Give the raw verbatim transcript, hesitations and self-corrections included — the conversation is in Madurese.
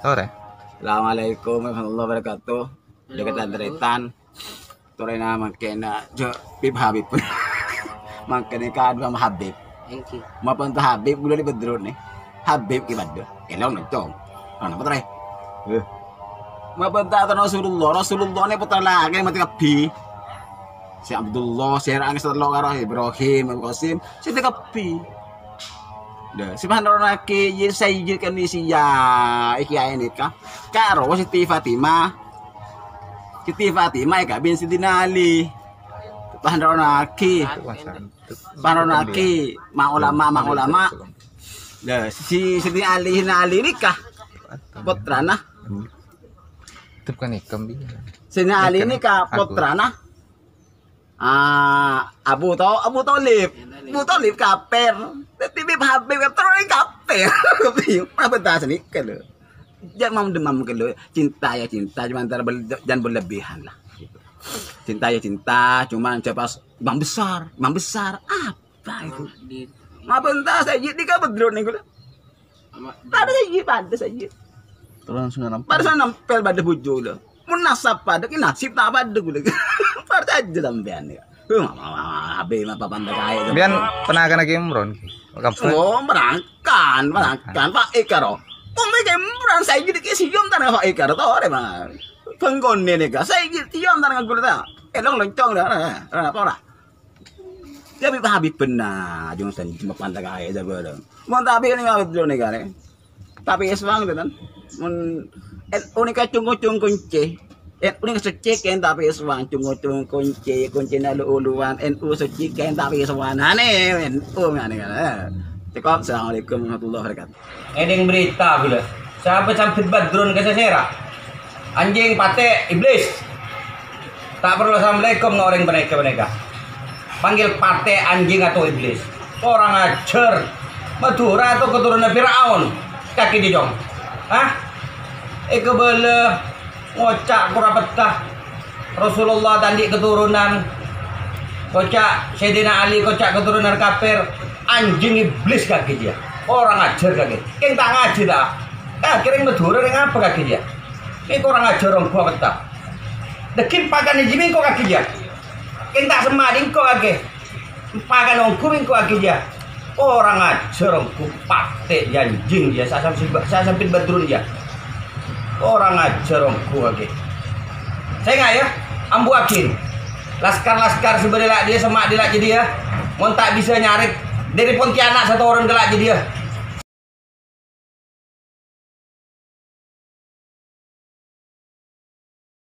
Sore. Assalamualaikum warahmatullahi wabarakatuh. Deket tan-taretan. Torèna mangkèn jhâ' Bib Habib. Mangkèn kan Imam Habib. Èngghi. Mapon ta' Habib, ghulâ di Badrun nè. Habib ki bâdâ. Èlong nèng cong. Ana pottra. Eh. Mapon ta' Rasulullah, Rasulullah nè pottra lakè matè kabbhi. Si Abdullah, si Rang, si Tello karo Ibrahim, Al Qasim, sè kabbhi. Dah, si panronaaghi, ya Sayyid Kanisia, iki aè nèka. Karo Siti Fatimah. Siti Fatimah èkabin Sidina Ali. Panronaaghi. Panronaaghi, ma' ulama, ma' ulama. Dah, si Sidina Ali, Sidina Ali nèka. Pottrana. Itu bukan ikam, Bi. Sidina Ali nèka pottrana. Ah, Abu Tho-, Abu Thalib. Abu Thalib kafir. Dâddhi Bib Habib kan terus kafir. Mapon ta' sanèka lho. Jhâ' mam-, demam kèlo. Cinta ya cinta, cuma antara bel-, jangan berlebihan lah. Cinta ya cinta, cuma jhâ' pas imam besar, imam besar. Apa itu? Mapon ta' Sayyid nèka Badrun nèko lho. Padâ Sayyid, padâ Sayyid. Terus langsung nempel. Padâ sè nempel padâ bujur lho. Mon nasab padâ, ki nasib ta' padâ ghulâ. Parcajâ sampèyan ya. Huh, ma-, ma-, ma-, Habib apa pantai kaè. Sampeyan pernah kena Ki Imron, Ki? Kapan? Oh, merangkan, merangkan. Pak Eka ro. Kong Ki Imron, Sayyid ki siyom tanah Pak Eka ro, torè, Bang. Bengkone nèka, Sayyid siyom tanah ghulâ ta'. Èlong loncong dah, dah, dah, apa ora? Ya, Habib, Habib benar, jung sen cuma pantai kaè, sabar. Mon tapi ini Habib dulu nih, kan, eh. Tapè èsowang, tenan. Mon N U nèka cung-cung koncè. N U nèka soccè kèng tapè èsowang, cung-cung koncè, koncèna lu-uluwan. N U soccè kèng tapè èsowang. Anè, N U anè kan. Eh. Cokop. Assalamualaikum warahmatullahi wabarakatuh. Ngèdhing berita ghulâ. Sapa Sampit Badrun ka sèsèra? Anjing patè, iblis. Ta' parlo assalamualaikum ka orèng panèka-panèka. Panggil patè anjing atau iblis. Korang ajhâr. Madhurâ atau keturunan Firaun. Kakè dijong. Hah? Èkabâlâ ngoca' kora pettah. Rasulullah ta' andi' keturunan. Koca' Sayyidina Ali, koca' keturunan kafir. Anjing iblis kakè jiyâ. Korang ajhâr kakè. Kèng ta' ngajhi ta'? Kakè rèng Madhurâ rèng apa kakè jiyâ? Mè' korang ajhâr ongghu apa ta'? Dâgghi' pakanè jiyâ mè' engko' kakè jiyâ. Kèng ta' semma' dhi' engko' kakè. Pakanè ongghu mè' engko' kakè jiyâ. Korang ajhâr ongghu patè jiyâ anjing jiyâ, sa-, sa-, Sampit Badrun jiyâ. Korang ajhâr ongghu kakè. Sènga' yâ, ambu aghin. Laskar-laskar sè bâdâ la' jâdiyâ, semma' dhi' la' jâdiyâ. Mon ta' bisa nyarè dâri Pontianak satoron ka la' jâdiyâ.